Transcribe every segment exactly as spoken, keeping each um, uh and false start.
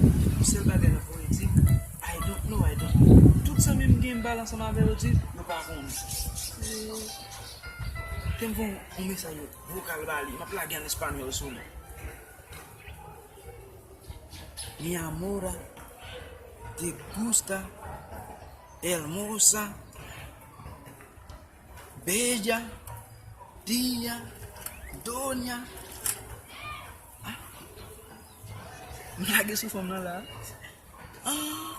Yon sèl bagay l ap voye di m, "I don't know, I don't know." Tout zanmi m gen m pale ansanm avè yo di m, yo pa konnen. Te m voye yon mesaj vokal ba li, m ap lage an espanyòl sou li. Mi amor, te gusta, hermosa, bella, tía, doña. Ah. M lage sou fanm nan la. Ah.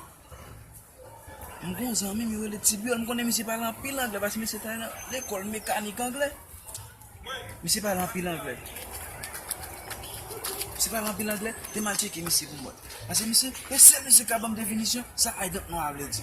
M gon zanmi m, yo rele Tibyòl. M konnen misye pale anpil anglè, paske misye t al nan lekòl mekanik anglè. Misye pale anpil anglè. Misye pale anpil anglè, te m al tcheke misye pou m wè. Paske misye, e sèl misye k ka ban m definisyon sa "I don't know" a vle di.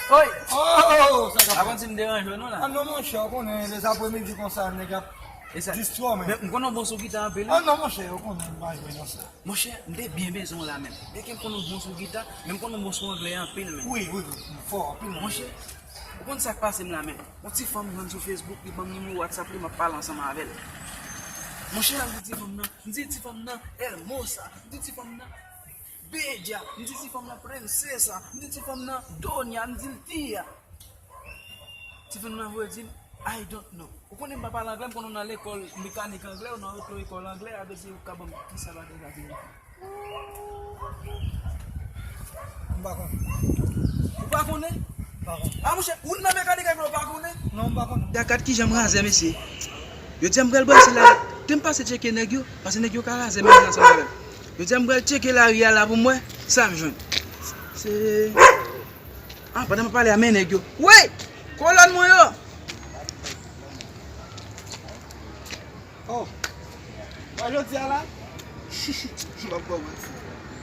Oy! Oh, sa ka... Avan di m deranje w non la. Ah non, monchè, ou konnen, lèzapremidi konsa, nèg ap... E sa, distrè w, men. Men m konnen w bon sou gita anpil, wi. Ah non, monchè, ou konnen, m pa jwe nan sa. Monchè, m te byen bezwen w la menm. Byenke m konnen w bon sou gita, men m konnen w bon sou anglè anpil, men. Wi, wi, wi, m fò anpil, men. Monchè, ou konn sa k pase m la, men. Yon ti fanm m jwenn sou Facebook, li ban m nimewo WhatsApp li, m ap pale ansanm avè l. Monchè, m di ti fanm nan, m di ti fanm nan, hermosa, m di ti fanm nan, bella, m di ti fanm nan, princesa, m di ti fanm nan, doña, m di l tía. Ti fanm nan voye di m, "I don't know." Ou konnen m pa pale anglè, m konnen w nan lekòl mekanik anglè, ou nan oto ekòl anglè, a vle di ou ka ban m kisa bagay la vle di. M pa konnen. Ou pa konnen? M pa konnen. A monchè, ou nan mekanik anglè, ou pa konnen? Non, m pa konnen. Gad kijan m razè, mesye. Yo di a m pral brase la. Te m pase tcheke nèg yo, paske nèg yo ka razè menm jan ansanm avè m. Yo di a m pral tcheke lari a la pou m wè sa m jwenn. Se... Ah, pandan m ap pale a, men nèg yo. Wey! Kolòn mwen yo! Oh! Wè jodi a la? M ap ba w manti.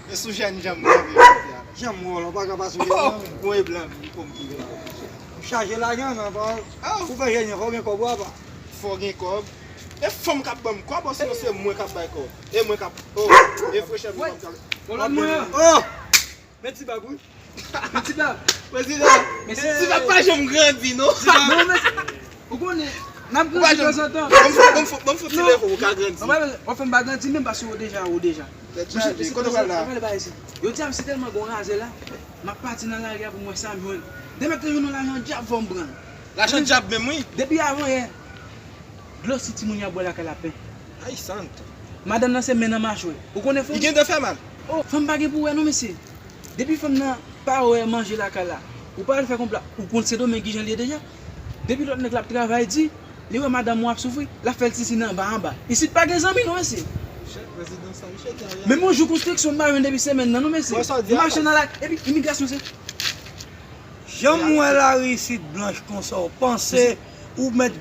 E sou jèn jan m twouve jodi a la. Jan m wè w la, w pa ka pa sou jèn jan, men. Bon, e blan m, li fò m ki blan. M chaje lajan nan, pa... Ou fè jèn jan, fò w gen kòb ou apa. Fò w gen kòb. E fanm k ap ban m kòb, osinon se mwen k ap bay kòb? E mwen k ap, oh, e frechè m ap... Kolòn mwen yo! Oh! Men ti bab, wi. Men ti bab. Prezidan, men ti bab pa janm grandi, non. Non, men ou konnen, n ap grandi tanzantan. Ban m fè, ban m fè, ban m fè ti leve, ou ka grandi. W ap fè m pa grandi menm, paske ou deja, ou deja. Tèt chaje. Kote w pral la? Yo di a m si tèlman gon razè la, m ap pati nan lari a pou m wè sa m jwenn. Demen te jwenn yon lajan djab, fò m pran l. Lajan djab menm, wi. Depi avanyè, dlo si timoun yo ap bwè lakay la pen. Ay, santo. Madanm nan se men nan machwè. Ou konnen fanm? Li gen de fè mal. Oh, fanm pa gen pou wè non, mesye. Depi fanm nan pa wè manje lakay la, ou pa al fè konpla, ou konn Sendomeng kijan li ye deja. Depi lòt nèg la ap travay di, li wè madanm ou ap soufri, l ap fè l sisi nan anba anba. Isit pa gen zanmi non, mesye. Menm yon jou konstriksyon m pa jwenn depi semèn nan non, mesye. M mache nan la, epi imigrasyon se... Jan m wè lari isit blanch konsa, w panse ou mèt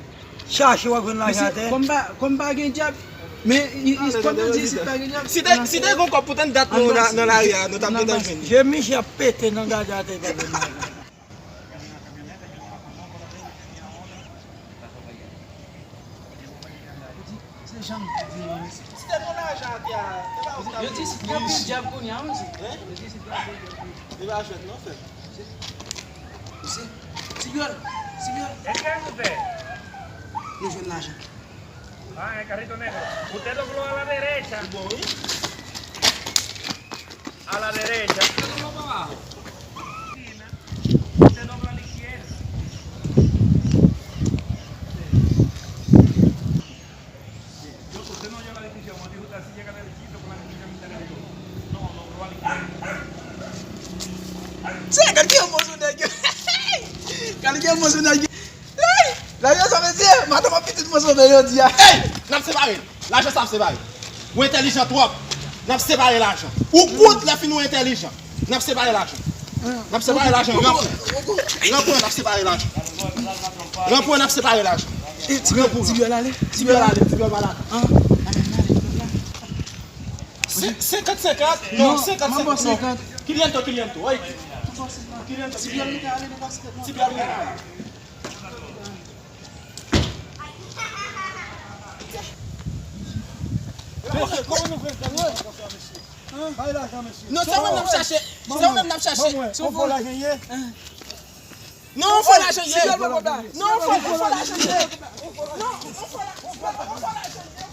chache w ap jwenn lajan atè? Kòm pa, kòm pa gen djab, men kòm nan di isit pa gen djab. Si te, si te gon kòb pou tann dat nou nan, nan lari a, nou t ap gentan jwenn. Je misye ap pete nan gade atè, pa jwenn lajan. Se jan m di nou, mesye. Si te gon lajan atè a, e pa ou k t ap... Yo di si te anpil djab kounye a, wi, mesye. Yo di si te anpil djab kounye a. E pa jwèt non, frè. Mesye, Tibyòl, Tibyòl. ¿Qué quieren ustedes? Nou jwenn lajan. Ah, en el carrito negro. Usted dobló a la derecha. Bon, wi. A la derecha. Usted dobló para abajo. Esquina. Usted dobla a la izquierda. Yo, usted no oyó la descripción, usted dijo, "Usted así llega derechito con la descripción interna". No, dobló a la izquierda. Che, gad ki yon moso nèg yo. Gad ki yon moso nèg yo. Hey! Lajan sa, mesye, madanm ap pitit mwen sove jodi a. Hey! N ap separe l. Lajan sa ap separe. Ou entèlijan twòp. N ap separe lajan. Ou kout lè fini ou entèlijan. N ap separe lajan. N ap separe lajan. Ranpwen. Ranpwen, n ap separe lajan. Ranpwen, n ap separe lajan. Ti Byòl ale. Ti Byòl ale. Ti Byòl malad. Senkant senkant? Non, senkant senkant. Kilianto, kilianto. Oy. Kilianto, kilianto. Ti Byòl ale. Kòman nou vle fè nou konsa, mesye? Non, se ou menm n ap chache. Se ou menm n ap chache. Non, on fò lajan ye. Non, on fò lajan ye. Non, on fò, on fò lajan ye. Non, on fò la-, on fò lajan ye.